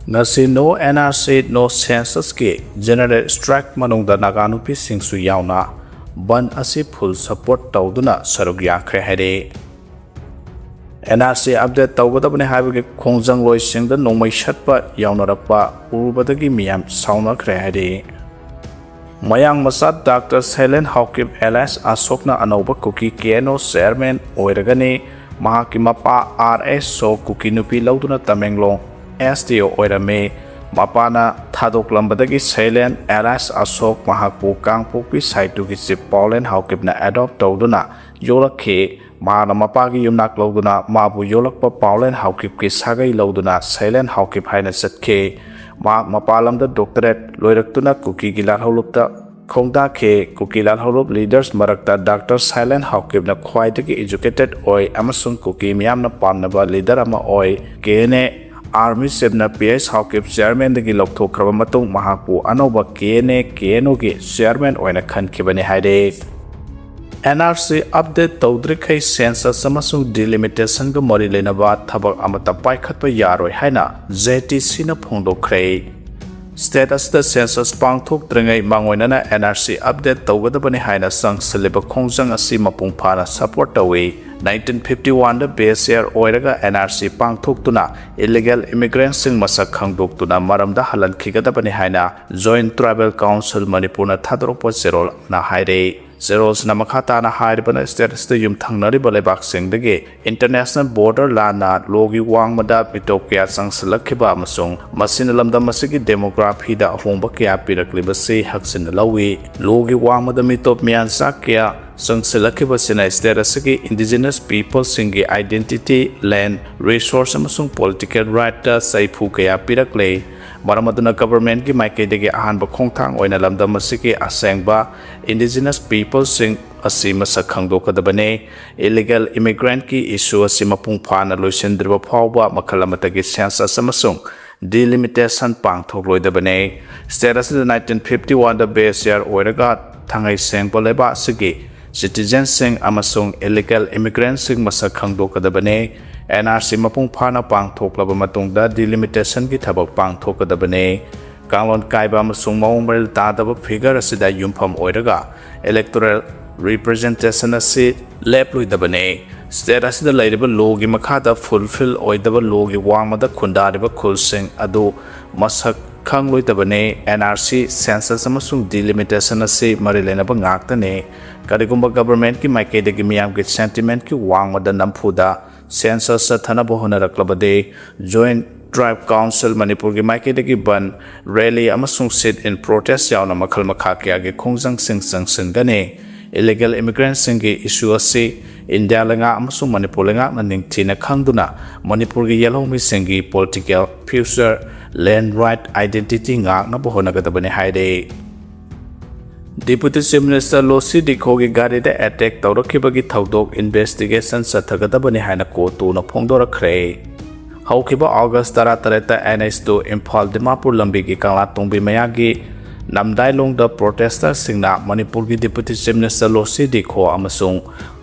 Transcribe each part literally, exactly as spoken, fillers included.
ꯉꯁꯤ No NRC No Censusꯀꯤ General Strike ꯃꯅꯨꯡꯗ ꯅꯥꯒꯥ ꯅꯨꯄꯤꯁꯤꯡꯁꯨ ꯌꯥꯎꯅ ꯕꯟ ꯑꯁꯤ full support ꯇꯧꯗꯨꯅ ꯁꯔꯨꯛ ꯌꯥꯈ꯭ꯔꯦ ꯍꯥꯏꯔꯤ꯫ NRC update ꯇꯧꯒꯗꯕꯅꯤ ꯍꯥꯏꯕꯒꯤ ꯈꯣꯡꯖꯪꯂꯣꯏꯁꯤꯡꯗ ꯅꯣꯡꯃꯩ ꯁꯠꯄ ꯌꯥꯎꯅꯔꯛꯄ ꯎꯔꯨꯕꯗꯒꯤ ꯃꯤꯌꯥꯝ ꯁꯥꯎꯅꯈ꯭ꯔꯦ ꯍꯥꯏꯔꯤ꯫ ꯃꯌꯥꯡ ꯃꯆꯥ ꯗꯥꯛꯇꯔ ꯁꯩꯂꯦꯟ ꯍꯥꯎꯀꯤꯞ alias ꯑꯁꯣꯛꯅ ꯑꯅꯧꯕ ꯀꯨꯀꯤ KNO chairman ꯑꯣꯏꯔꯒꯅꯤ꯫ ꯃꯍꯥꯛꯀꯤ ꯃꯄꯥ ꯑꯥꯔ ꯑꯦꯁ ꯁꯣ ꯀꯨꯀꯤ ꯅꯨꯄꯤ ꯂꯧꯗꯨꯅ ꯇꯃꯦꯡꯂꯣꯡ SDO ꯑꯣꯏꯔꯝꯃꯤ꯫ ꯃꯄꯥꯅ ꯊꯥꯗꯣꯛꯂꯝꯕꯗꯒꯤ ꯁꯩꯂꯦꯟ alias ꯑꯁꯣꯛ ꯃꯍꯥꯛꯄꯨ ꯀꯥꯡꯄꯣꯛꯄꯤ ꯁꯥꯏꯇꯨꯒꯤ chief ꯄꯥꯎꯂꯦꯟ ꯍꯥꯎꯀꯤꯞꯅ adopt ꯇꯧꯗꯨꯅ ꯌꯣꯛꯂꯛꯈꯤ꯫ ꯃꯍꯥꯛꯅ ꯃꯄꯥꯒꯤ ꯌꯨꯝꯅꯥꯛ ꯂꯧꯗꯨꯅ ꯃꯥꯕꯨ ꯌꯣꯛꯂꯛꯄ ꯄꯥꯎꯂꯦꯟ ꯍꯥꯎꯀꯤꯞꯀꯤ ꯁꯥꯒꯩ ꯂꯧꯗꯨꯅ ꯁꯩꯂꯦꯟ ꯍꯥꯎꯀꯤꯞ ꯍꯥꯏꯅ ꯆꯠꯈꯤ꯫ ꯃꯍꯥꯛ ꯃꯄꯥꯟ ꯂꯝꯗ doctorate ꯂꯣꯏꯔꯛꯇꯨꯅ ꯀꯨꯀꯤꯒꯤ ꯂꯥꯜꯍꯧꯂꯨꯞꯇ ꯈꯣꯡꯗꯥꯈꯤ꯫ ꯀꯨꯀꯤ ꯂꯥꯜꯍꯧꯂꯨꯞ leaders ꯃꯔꯛꯇ ꯗꯥꯛꯇꯔ ꯁꯩꯂꯦꯟ ꯍꯥꯎꯀꯤꯞꯅ ꯈ꯭ꯋꯥꯏꯗꯒꯤ educated ꯑꯣꯏ ꯑꯃꯁꯨꯡ ꯀꯨꯀꯤ ꯃꯤꯌꯥꯝꯅ ꯄꯥꯝꯅꯕ leader ꯑꯃ ꯑꯣꯏ꯫ KNA army chiefꯅ P S Haokip chairmanꯗꯒꯤ ꯂꯧꯊꯣꯛꯈ꯭ꯔꯕ ꯃꯇꯨꯡ ꯃꯍꯥꯛꯄꯨ ꯑꯅꯧꯕ KNA KNOꯒꯤ chairman ꯑꯣꯏꯅ ꯈꯟꯈꯤꯕꯅꯤ ꯍꯥꯏꯔꯤ꯫ NRC update ꯇꯧꯗ꯭ꯔꯤꯈꯩ census ꯑꯃꯁꯨꯡ delimitationꯒ ꯃꯔꯤ ꯂꯩꯅꯕ ꯊꯕꯛ ꯑꯃꯠꯇ ꯄꯥꯏꯈꯠꯄ ꯌꯥꯔꯣꯏ ꯍꯥꯏꯅ JTCꯅ ꯐꯣꯡꯗꯣꯛꯈ꯭ꯔꯦ꯫ State ꯑꯁꯤꯗ census ꯄꯥꯡꯊꯣꯛꯇ꯭ꯔꯤꯉꯩ ꯃꯥꯡꯑꯣꯏꯅꯅ NRC update ꯇꯧꯒꯗꯕꯅꯤ ꯍꯥꯏꯅ ꯆꯪꯁꯤꯜꯂꯤꯕ ꯈꯣꯡꯖꯪ ꯑꯁꯤ ꯃꯄꯨꯡ ꯐꯥꯅ support ꯇꯧꯏ꯫ Nineteen fifty oneꯗ base year ꯑꯣꯏꯔꯒ NRC ꯄꯥꯡꯊꯣꯛꯇꯨꯅ illegal immigrantꯁꯤꯡ ꯃꯁꯛ ꯈꯪꯗꯣꯛꯇꯨꯅ ꯃꯔꯝꯗ ꯍꯜꯍꯟꯈꯤꯒꯗꯕꯅꯤ ꯍꯥꯏꯅ Joint Tribal Council ꯃꯅꯤꯄꯨꯔꯅ ꯊꯥꯗꯣꯔꯛꯄ ꯆꯦꯔꯣꯜ ꯑꯃꯅ ꯍꯥꯏꯔꯤ꯫ ꯆꯦꯔꯣꯜꯁꯤꯅ ꯃꯈꯥ ꯇꯥꯅ ꯍꯥꯏꯔꯤꯕꯅ state ꯑꯁꯤꯗ ꯌꯨꯝꯊꯪꯅꯔꯤꯕ ꯂꯩꯕꯥꯛꯁꯤꯡꯗꯒꯤ international border ꯂꯥꯟꯅ ꯂꯣꯒꯤ ꯋꯥꯡꯃꯗ ꯃꯤꯇꯣꯞ ꯀꯌꯥ ꯆꯪꯁꯤꯜꯂꯛꯈꯤꯕ ꯑꯃꯁꯨꯡ ꯃꯁꯤꯅ ꯂꯝꯗꯝ ꯑꯁꯤꯒꯤ demographyꯗ ꯑꯍꯣꯡꯕ ꯀꯌꯥ ꯄꯤꯔꯛꯂꯤꯕꯁꯤ ꯍꯛꯆꯤꯟꯅ ꯂꯧꯏ꯫ ꯂꯣꯒꯤ ꯋꯥꯡꯃꯗ ꯃꯤꯇꯣꯞ ꯃꯤꯌꯥꯟꯆꯥ ꯀꯌꯥ ꯆꯪꯁꯤꯜꯂꯛꯈꯤꯕꯁꯤꯅ state ꯑꯁꯤꯒꯤ indigenous peopleꯁꯤꯡꯒꯤ identity, land, resource ꯑꯃꯁꯨꯡ political rightꯇ ꯁꯥꯐꯨ ꯀꯌꯥ ꯄꯤꯔꯛꯂꯦ꯫ ꯃꯔꯝ ꯑꯗꯨꯅ governmentꯀꯤ ꯃꯥꯏꯀꯩꯗꯒꯤ ꯑꯍꯥꯟꯕ ꯈꯣꯡꯊꯥꯡ ꯑꯣꯏꯅ ꯂꯝꯗꯝ ꯑꯁꯤꯒꯤ ꯑꯁꯦꯡꯕ indigenous peopleꯁꯤꯡ ꯑꯁꯤ ꯃꯁꯛ ꯈꯪꯗꯣꯛꯀꯗꯕꯅꯤ꯫ Illegal immigrantꯀꯤ issue ꯑꯁꯤ ꯃꯄꯨꯡ ꯐꯥꯅ ꯂꯣꯏꯁꯤꯟꯗ꯭ꯔꯤꯕ ꯐꯥꯎꯕ ꯃꯈꯜ ꯑꯃꯠꯇꯒꯤ census ꯑꯃꯁꯨꯡ delimitation ꯄꯥꯡꯊꯣꯛꯂꯣꯏꯗꯕꯅꯤ꯫ State ꯑꯁꯤꯗ nineteen fifty oneꯗ base year ꯑꯣꯏꯔꯒ ꯊꯥꯡꯉꯩ ꯁꯦꯡꯕ ꯂꯩꯕꯥꯛ ꯑꯁꯤꯒꯤ citizenꯁꯤꯡ ꯑꯃꯁꯨꯡ illegal immigrantꯁꯤꯡ ꯃꯁꯛ ꯈꯪꯗꯣꯛꯀꯗꯕꯅꯤ꯫ ꯑꯦꯟ ꯑꯥꯔ ꯁꯤ ꯃꯄꯨꯡ ꯐꯥꯅ ꯄꯥꯡꯊꯣꯛꯂꯕ ꯃꯇꯨꯡꯗ ꯗꯤꯂꯤꯃꯤꯇꯦꯁꯟꯒꯤ ꯊꯕꯛ ꯄꯥꯡꯊꯣꯛꯀꯗꯕꯅꯤ꯫ ꯀꯥꯡꯂꯣꯟ ꯀꯥꯏꯕ ꯑꯃꯁꯨꯡ ꯃꯑꯣꯡ ꯃꯔꯤꯜ ꯇꯥꯗꯕ ꯐꯤꯒꯔ ꯑꯁꯤꯗ ꯌꯨꯝꯐꯝ ꯑꯣꯏꯔꯒ ꯏꯂꯦꯛꯇꯣꯔꯦꯜ ꯔꯤꯄ꯭ꯔꯖꯦꯟꯇꯦꯁꯟ ꯑꯁꯤ ꯂꯦꯞꯂꯣꯏꯗꯕꯅꯤ꯫ ꯁ꯭ꯇꯦꯠ ꯑꯁꯤꯗ ꯂꯩꯔꯤꯕ ꯂꯣꯒꯤ ꯃꯈꯥꯗ ꯐꯨꯜꯐꯤꯜ ꯑꯣꯏꯗꯕ ꯂꯣꯒꯤ ꯋꯥꯡꯃꯗ ꯈꯨꯟꯗꯥꯔꯤꯕ ꯈꯨꯜꯁꯤꯡ ꯑꯗꯨ ꯃꯁꯛ ꯈꯪꯂꯣꯏꯗꯕꯅꯤ꯫ ꯑꯦꯟ ꯑꯥꯔ ꯁꯤ, ꯁꯦꯟꯁꯁ ꯑꯃꯁꯨꯡ ꯗꯤꯂꯤꯃꯤꯇꯦꯁꯟ ꯑꯁꯤ ꯃꯔꯤ ꯂꯩꯅꯕ ꯉꯥꯛꯇꯅꯤ꯫ ꯀꯔꯤꯒꯨꯝꯕ ꯒꯚꯔꯟꯃꯦꯟꯠꯀꯤ ꯃꯥꯏꯀꯩꯗꯒꯤ ꯃꯤꯌꯥꯝꯒꯤ ꯁꯦꯟꯇꯤꯃꯦꯟꯠꯀꯤ ꯋꯥꯡꯃꯗ ꯅꯝꯐꯨꯗ ꯁꯦꯟꯁꯁ ꯆꯠꯊꯅꯕ ꯍꯣꯠꯅꯔꯛꯂꯕꯗꯤ, ꯖꯣꯏꯟꯠ ꯇ꯭ꯔꯥꯏꯕ ꯀꯥꯎꯟꯁꯤꯜ ꯃꯅꯤꯄꯨꯔꯒꯤ ꯃꯥꯏꯀꯩꯗꯒꯤ ꯕꯟꯗ, ꯔꯦꯂꯤ ꯑꯃꯁꯨꯡ ꯁꯤꯠ ꯏꯟ ꯄ꯭ꯔꯣꯇꯦꯁ ꯌꯥꯎꯅ ꯃꯈꯜ ꯃꯈꯥ ꯀꯌꯥꯒꯤ ꯈꯣꯡꯖꯪꯁꯤꯡ ꯆꯪꯁꯤꯟꯒꯅꯤ꯫ ꯏꯂꯤꯒꯦꯜ ꯏꯃꯤꯒ꯭ꯔꯦꯟꯠꯁꯤꯡꯒꯤ ꯏꯁꯨ ꯑꯁꯤ ꯏꯟꯗꯤꯌꯥ ꯂꯩꯉꯥꯛ ꯑꯃꯁꯨꯡ ꯃꯅꯤꯄꯨꯔ ꯂꯩꯉꯥꯛꯅ ꯅꯤꯡꯊꯤꯅ ꯈꯪꯗꯨꯅ ꯃꯅꯤꯄꯨꯔꯒꯤ ꯌꯦꯜꯍꯧꯃꯤꯁꯤꯡꯒꯤ ꯄꯣꯂꯤꯇꯤꯀꯦꯜ ꯐ꯭ꯌꯨꯆꯔ, ꯂꯦꯟꯗ ꯔꯥꯏꯠ ꯑꯥꯏꯗꯦꯟꯇꯤꯇꯤ ꯉꯥꯛꯅꯕ ꯍꯣꯠꯅꯒꯗꯕꯅꯤ ꯍꯥꯏꯔꯤ꯫ ꯗꯤꯄꯨꯇꯤ ꯆꯤꯐ ꯃꯤꯅꯤꯁꯇꯔ ꯂꯣꯁꯤ ꯗꯤꯈꯣꯒꯤ ꯒꯥꯔꯤꯗ ꯑꯦꯇꯦꯛ ꯇꯧꯔꯛꯈꯤꯕꯒꯤ ꯊꯧꯗꯣꯛ ꯏꯟꯚꯦꯁꯇꯤꯒꯦꯁꯟ ꯆꯠꯊꯒꯗꯕꯅꯤ ꯍꯥꯏꯅ ꯀꯣꯔꯠꯇꯨꯅ ꯐꯣꯡꯗꯣꯔꯛꯈ꯭ꯔꯦ꯫ ꯍꯧꯈꯤꯕ ꯑꯣꯒꯁ ꯇꯔꯥꯇꯔꯦꯠꯇ N H two Imphal Dimapur ꯂꯝꯕꯤꯒꯤ ꯀꯪꯂꯥꯇꯣꯡꯕꯤ ꯃꯌꯥꯒꯤ ꯅꯝꯗꯥꯏꯂꯣꯡꯗ ꯄ꯭ꯔꯣꯇꯦꯁꯇꯔꯁꯤꯡꯅ ꯃꯅꯤꯄꯨꯔꯒꯤ deputy chief minister Losii Dikho ꯑꯃꯁꯨꯡ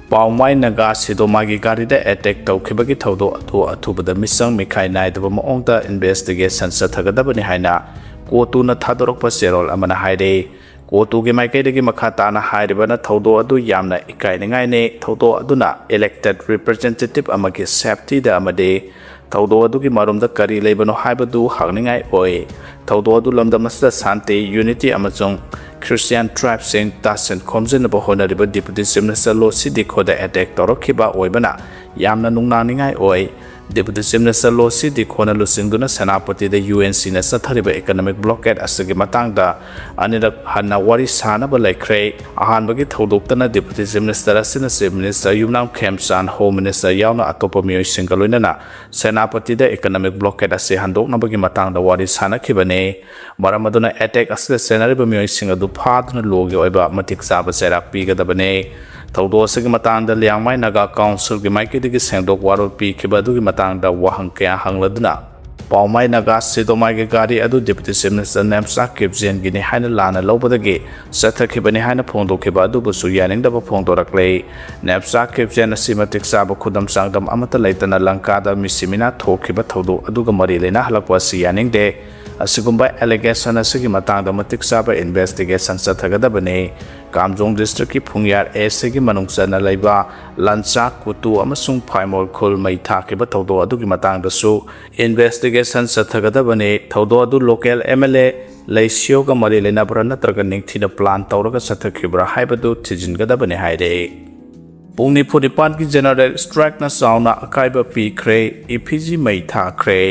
ꯄꯥꯎꯃꯥꯏ ꯅꯒꯥ ꯁꯤꯗꯣꯃꯥꯒꯤ ꯒꯥꯔꯤꯗ ꯑꯦꯇꯦꯛ ꯇꯧꯈꯤꯕꯒꯤ ꯊꯧꯗꯣꯛ ꯑꯗꯨ ꯑꯊꯨꯕꯗ ꯃꯤꯆꯪ ꯃꯤꯈꯥꯏ ꯅꯥꯏꯗꯕ ꯃꯑꯣꯡꯗ ꯏꯟꯚꯦꯁꯇꯤꯒꯦꯁꯟ ꯆꯠꯊꯒꯗꯕꯅꯤ ꯍꯥꯏꯅ ꯀꯣꯔꯠꯇꯨꯅ ꯊꯥꯗꯣꯔꯛꯄ ꯆꯦꯔꯣꯜ ꯑꯃꯅ ꯍꯥꯏꯔꯤ꯫ ꯀꯣꯔꯠꯇꯨꯒꯤ ꯃꯥꯏꯀꯩꯗꯒꯤ ꯃꯈꯥ ꯇꯥꯅ ꯍꯥꯏꯔꯤꯕꯅ ꯊꯧꯗꯣꯛ ꯑꯗꯨ ꯌꯥꯝꯅ ꯏꯀꯥꯏꯅꯤꯡꯉꯥꯏꯅꯤ꯫ ꯊꯧꯗꯣꯛ ꯑꯗꯨꯅ ꯏꯂꯦꯛꯇꯦꯗ ꯔꯤꯄ꯭ꯔꯖꯦꯟꯇꯦꯇꯤꯚ ꯑꯃꯒꯤ ꯁꯦꯐꯇꯤꯗ ꯑꯃꯗꯤ ꯊꯧꯗꯣꯛ ꯑꯗꯨꯒꯤ ꯃꯔꯨꯝꯗ ꯀꯔꯤ ꯂꯩꯕꯅꯣ ꯍꯥꯏꯕꯗꯨ ꯍꯪꯅꯤꯡꯉꯥꯏ ꯑꯣꯏ꯫ ꯊꯧꯗꯣꯛ ꯑꯗꯨ ꯂꯝꯗꯝ ꯑꯁꯤꯗ ꯁꯥꯟꯇꯤ, ꯌꯨꯅꯤꯇꯤ ꯑꯃꯁꯨꯡ ꯈ꯭ꯔꯤꯁꯇꯤꯌꯥꯟ ꯇ꯭ꯔꯥꯏꯕꯁꯤꯡ ꯇꯥꯁꯤꯟ ꯈꯣꯝꯖꯤꯟꯅꯕ ꯍꯣꯠꯅꯔꯤꯕ ꯗꯤꯄꯨꯇꯤ ꯆꯤꯐ ꯃꯤꯅꯤꯁꯇꯔ ꯂꯣꯁꯤ ꯗꯤꯈꯣꯗ ꯑꯦꯇꯦꯛ ꯇꯧꯔꯛꯈꯤꯕ ꯑꯣꯏꯕꯅ ꯌꯥꯝꯅ ꯅꯨꯡꯅꯥꯡꯅꯤꯡꯉꯥꯏ ꯑꯣꯏ꯫ ꯗꯤꯄꯨꯇꯤ ꯆꯤꯐ ꯃꯤꯅꯤꯁꯇꯔ ꯂꯣꯁꯤ ꯗꯤꯈꯣꯅ ꯂꯨꯆꯤꯡꯗꯨꯅ ꯁꯦꯅꯥꯄꯇꯤꯗ ꯌꯨ ꯑꯦꯟ ꯁꯤꯅ ꯆꯠꯊꯔꯤꯕ ꯏꯀꯅꯣꯃꯤꯛ ꯕ꯭ꯂꯣꯀꯦꯠ ꯑꯁꯤꯒꯤ ꯃꯇꯥꯡꯗ ꯑꯅꯤꯔꯛ ꯍꯟꯅ ꯋꯥꯔꯤ ꯁꯥꯅꯕ ꯂꯩꯈ꯭ꯔꯦ꯫ ꯑꯍꯥꯟꯕꯒꯤ ꯊꯧꯗꯣꯛꯇꯅ ꯗꯤꯄꯨꯇꯤ ꯆꯤꯐ ꯃꯤꯅꯤꯁꯇꯔ ꯑꯁꯤꯅ ꯆꯤꯐ ꯃꯤꯅꯤꯁꯇꯔ ꯌꯨꯝꯅꯥꯝ ꯈꯦꯝꯆꯥꯟ, ꯍꯣꯝ ꯃꯤꯅꯤꯁꯇꯔ ꯌꯥꯎꯅ ꯑꯇꯣꯞꯄ ꯃꯤꯑꯣꯏꯁꯤꯡꯒ ꯂꯣꯏꯅꯅ ꯁꯦꯅꯥꯄꯇꯤꯗ ꯏꯀꯅꯣꯃꯤꯛ ꯕ꯭ꯂꯣꯀꯦꯠ ꯑꯁꯤ ꯍꯟꯗꯣꯛꯅꯕꯒꯤ ꯃꯇꯥꯡꯗ ꯋꯥꯔꯤ ꯁꯥꯅꯈꯤꯕꯅꯤ꯫ ꯃꯔꯝ ꯑꯗꯨꯅ ꯑꯦꯇꯦꯛ ꯑꯁꯤꯗ ꯆꯦꯟꯅꯔꯤꯕ ꯃꯤꯑꯣꯏꯁꯤꯡ ꯑꯗꯨ ꯐꯥꯗꯨꯅ ꯂꯣꯒꯤ ꯑꯣꯏꯕ ꯃꯇꯤꯛ ꯆꯥꯕ ꯆꯩꯔꯥꯛ ꯄꯤꯒꯗꯕꯅꯤ꯫ ꯊꯧꯗꯣꯛ ꯑꯁꯤꯒꯤ ꯃꯇꯥꯡꯗ ꯂꯤꯌꯥꯡꯃꯥꯏ ꯅꯥꯒꯥ ꯀꯥꯎꯟꯁꯤꯜꯒꯤ ꯃꯥꯏꯀꯩꯗꯒꯤ ꯁꯦꯡꯗꯣꯛ ꯋꯥꯔꯣꯜ ꯄꯤꯈꯤꯕ ꯑꯗꯨꯒꯤ ꯃꯇꯥꯡꯗ ꯋꯥꯍꯪ ꯀꯌꯥ ꯍꯪꯂꯗꯨꯅ ꯄꯥꯎꯃꯥꯏ ꯅꯥꯒꯥ ꯁꯤꯗꯣꯃꯥꯏꯒꯤ ꯒꯥꯔꯤ ꯑꯗꯨ Deputy Chief Minister ꯅꯦꯝꯆꯥ ꯀꯤꯞꯖꯦꯟꯒꯤꯅꯤ ꯍꯥꯏꯅ ꯂꯥꯟꯅ ꯂꯧꯕꯗꯒꯤ ꯆꯠꯊꯈꯤꯕꯅꯤ ꯍꯥꯏꯅ ꯐꯣꯡꯗꯣꯛꯈꯤꯕ ꯑꯗꯨꯕꯨꯁꯨ ꯌꯥꯅꯤꯡꯗꯕ ꯐꯣꯡꯗꯣꯔꯛꯂꯦ꯫ ꯅꯦꯝꯆꯥ ꯀꯤꯞꯖꯦꯟ ꯑꯁꯤ ꯃꯇꯤꯛ ꯆꯥꯕ ꯈꯨꯗꯝ ꯆꯥꯡꯗꯝ ꯑꯃꯠꯇ ꯂꯩꯇꯅ ꯂꯪꯀꯥꯗ ꯃꯤꯁꯤ ꯃꯤꯅꯥ ꯊꯣꯛꯈꯤꯕ ꯊꯧꯗꯣꯛ ꯑꯗꯨꯒ ꯃꯔꯤ ꯂꯩꯅꯍꯜꯂꯛꯄ ꯑꯁꯤ ꯌꯥꯅꯤꯡꯗꯦ꯫ ꯑꯁꯤꯒꯨꯝꯕ allegation ꯑꯁꯤꯒꯤ ꯃꯇꯥꯡꯗ ꯃꯇꯤꯛ ꯆꯥꯕ investigation ꯆꯠꯊꯒꯗꯕꯅꯤ꯫ ꯀꯥꯝꯖꯣꯡ districtꯀꯤ ꯐꯨꯡꯌꯥꯔ ACꯒꯤ ꯃꯅꯨꯡ ꯆꯟꯅ ꯂꯩꯕ ꯂꯟꯆꯥ, ꯀꯨꯇꯨ ꯑꯃꯁꯨꯡ ꯐꯥꯏꯃꯣꯜ ꯈꯨꯜ ꯃꯩ ꯊꯥꯈꯤꯕ ꯊꯧꯗꯣꯛ ꯑꯗꯨꯒꯤ ꯃꯇꯥꯡꯗꯁꯨ investigation ꯆꯠꯊꯒꯗꯕꯅꯤ꯫ ꯊꯧꯗꯣꯛ ꯑꯗꯨ local MLA ꯂꯩꯁꯤꯌꯣꯒ ꯃꯔꯤ ꯂꯩꯅꯕ꯭ꯔꯥ ꯅꯠꯇ꯭ꯔꯒ ꯅꯤꯡꯊꯤꯅ plan ꯇꯧꯔꯒ ꯆꯠꯊꯈꯤꯕ꯭ꯔꯥ ꯍꯥꯏꯕꯗꯨ ꯊꯤꯖꯤꯟꯒꯗꯕꯅꯤ ꯍꯥꯏꯔꯦ꯫ ꯄꯨꯡ ꯅꯤꯐꯨ ꯅꯤꯄꯥꯟꯒꯤ general strikeꯅ ꯆꯥꯎꯅ ꯑꯀꯥꯏꯕ ꯄꯤꯈ꯭ꯔꯦ, ꯏꯐꯤꯖꯤ ꯃꯩ ꯊꯥꯈ꯭ꯔꯦ꯫